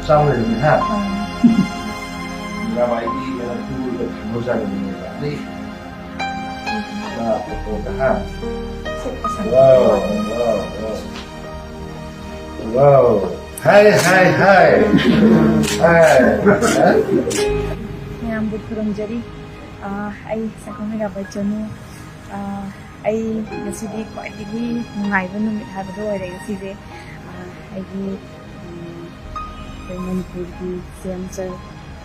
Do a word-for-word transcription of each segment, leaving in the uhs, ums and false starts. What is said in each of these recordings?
ꯆꯥꯎ ꯂꯩꯔꯝꯃꯦ, ꯍꯥ? ꯃꯤꯔꯥꯕꯥꯏꯒꯤ ꯀꯩꯅꯣ ꯇꯨꯔꯒ ꯊꯝꯕ ꯖꯥꯠꯅꯦꯕ꯫ ꯑꯗꯩ ꯃꯥ ꯑꯣꯇꯣꯗ, ꯍꯥ? ꯋꯥꯎ, ꯋꯥꯎ, ꯋꯥꯎ꯫ ꯋꯥꯎ꯫ ꯍꯥꯏ, ꯍꯥꯏ, ꯍꯥꯏ꯫ ꯍꯥꯏ꯫ ꯃꯌꯥꯝꯕꯨ ꯈꯨꯔꯨꯝꯖꯔꯤ꯫ ꯑ, ꯑꯩ ꯁꯛꯈꯪ ꯃꯤꯔꯥꯕꯥꯏ ꯆꯅꯨ꯫ ꯑ, ꯑꯩ ꯉꯁꯤꯗꯤ ꯈ꯭ꯋꯥꯏꯗꯒꯤ ꯅꯨꯡꯉꯥꯏꯕ ꯅꯨꯃꯤꯠ ꯍꯥꯏꯕꯗꯣ ꯑꯣꯏꯔꯦ ꯉꯁꯤꯁꯦ꯫ ꯑ, ꯑꯩꯒꯤ, ꯎꯝ, ꯑꯩꯈꯣꯏ ꯃꯅꯤꯄꯨꯔꯒꯤ ꯁꯤ ꯑꯦꯝ ꯁꯔ,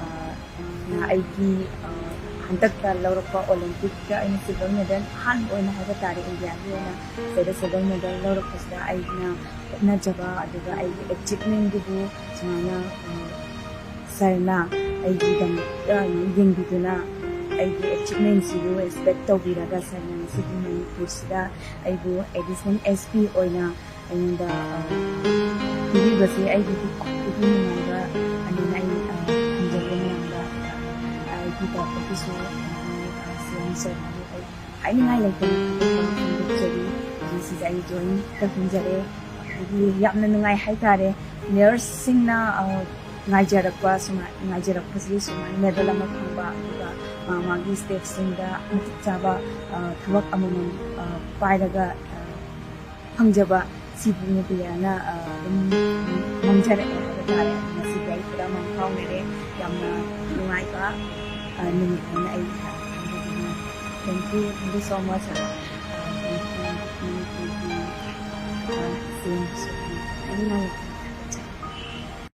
ꯑ, ꯅ ꯑꯩꯒꯤ, ꯑ, ꯍꯟꯗꯛꯇ ꯂꯧꯔꯛꯄ ꯑꯣꯂꯦꯝꯄꯤꯛꯇ ꯑꯩꯅ ꯁꯤꯜꯚꯔ ꯃꯦꯗꯜ ꯑꯍꯥꯟꯕ ꯑꯣꯏꯅ ꯍꯥꯏꯕ ꯇꯥꯔꯦ, ꯏꯟꯗꯤꯌꯥꯒꯤ ꯑꯣꯏꯅ ꯁꯤꯗ ꯁꯤꯜꯚꯔ ꯃꯦꯗꯜ ꯂꯧꯔꯛꯄꯁꯤꯗ ꯑꯩꯅ ꯍꯣꯠꯅꯖꯕ ꯑꯗꯨꯒ ꯑꯩꯒꯤ ꯑꯦꯆꯤꯞꯃꯦꯟꯗꯨꯕꯨ ꯁꯨꯃꯥꯏꯅ, ꯑ, ꯁꯔꯅ ꯑꯩꯒꯤꯗꯃꯛꯇ ꯌꯦꯡꯕꯤꯗꯨꯅ ꯑꯩꯒꯤ ꯑꯦꯆꯤꯞꯃꯦꯟꯁꯤꯕꯨ ꯔꯦꯁꯄꯦꯛ ꯇꯧꯕꯤꯔꯒ ꯁꯔꯅ ꯉꯁꯤꯒꯤ ꯃꯅꯤꯄꯨꯔꯁꯤꯗ ꯑꯩꯕꯨ ꯑꯦꯗꯤꯁꯅꯦꯜ ꯑꯦꯁ ꯄꯤ ꯑꯣꯏꯅ ꯑꯩꯉꯣꯟꯗ, ꯑ, ꯄꯤꯕꯤꯕꯁꯦ ꯑꯩꯒꯤꯗꯤ ꯈ꯭ꯋꯥꯏꯗꯒꯤ ꯅꯨꯡꯉꯥꯏꯕ ꯑꯅꯤꯅ ꯑꯩ, ꯑ, ꯊꯝꯖꯒꯦ ꯃꯌꯥꯝꯗ꯫ ꯑꯩꯒꯤ ꯇꯔꯐꯇꯒꯤꯁꯨ ꯑꯩꯒꯤ, ꯑ, ꯁꯤ ꯑꯦꯝ ꯁꯔꯕꯨ ꯑꯩ ꯍꯥꯏꯅꯤꯡꯉꯥꯏ ꯂꯩꯇꯅ ꯐꯣꯡꯗꯣꯛꯆꯔꯤ꯫ ꯉꯁꯤꯁꯦ ꯑꯩ ꯖꯣꯏꯟ ꯇꯧꯁꯤꯟꯖꯔꯦ꯫ ꯑꯗꯒꯤ ꯌꯥꯝꯅ ꯅꯨꯡꯉꯥꯏ ꯍꯥꯏꯇꯥꯔꯦ꯫ ꯄ꯭ꯂꯦꯌꯔꯁꯤꯡꯅ, ꯑ, ꯉꯥꯏꯖꯔꯛꯄ ꯁꯨꯃꯥꯏ-, ꯉꯥꯏꯖꯔꯛꯄꯁꯤꯗꯤ ꯁꯨꯃꯥꯏꯅ ꯃꯦꯗꯜ ꯑꯃ ꯐꯪꯕ, ꯑꯗꯨꯒ ꯃꯥ ꯃꯥꯒꯤ ꯁ꯭ꯇꯦꯠꯁꯤꯡꯗ ꯃꯇꯤꯛ ꯆꯥꯕ, ꯑ, ꯊꯕꯛ ꯑꯃꯃꯝ, ꯑ, ꯄꯥꯏꯔꯒ, ꯑ, ꯐꯪꯖꯕ ꯁꯤꯕꯨ ꯃꯦꯗꯤꯌꯥꯅ, ꯑ, ꯑꯗꯨꯝ ꯃꯥꯡꯖꯔꯛꯑꯦ ꯍꯥꯏꯕ ꯇꯥꯔꯦ꯫ ꯉꯁꯤꯗꯤ ꯑꯩ ꯄꯨꯔꯥ ꯃꯪ ꯐꯥꯎꯅꯔꯦ꯫ ꯌꯥꯝꯅ ꯅꯨꯡꯉꯥꯏꯕ, ꯑ, ꯅꯨꯃꯤꯠ ꯑꯃ ꯑꯩ ꯍꯥꯏꯖꯅꯤꯡꯉꯤ꯫ Thank you, thank you so much, ꯑ, ꯑ, thank you, ꯃꯅꯤꯄꯨꯔꯒꯤ, ꯑ, ꯁꯤ ꯑꯦꯝ ꯁꯔ꯫ ꯌꯥꯝ ꯅꯨꯡꯉꯥꯏ꯫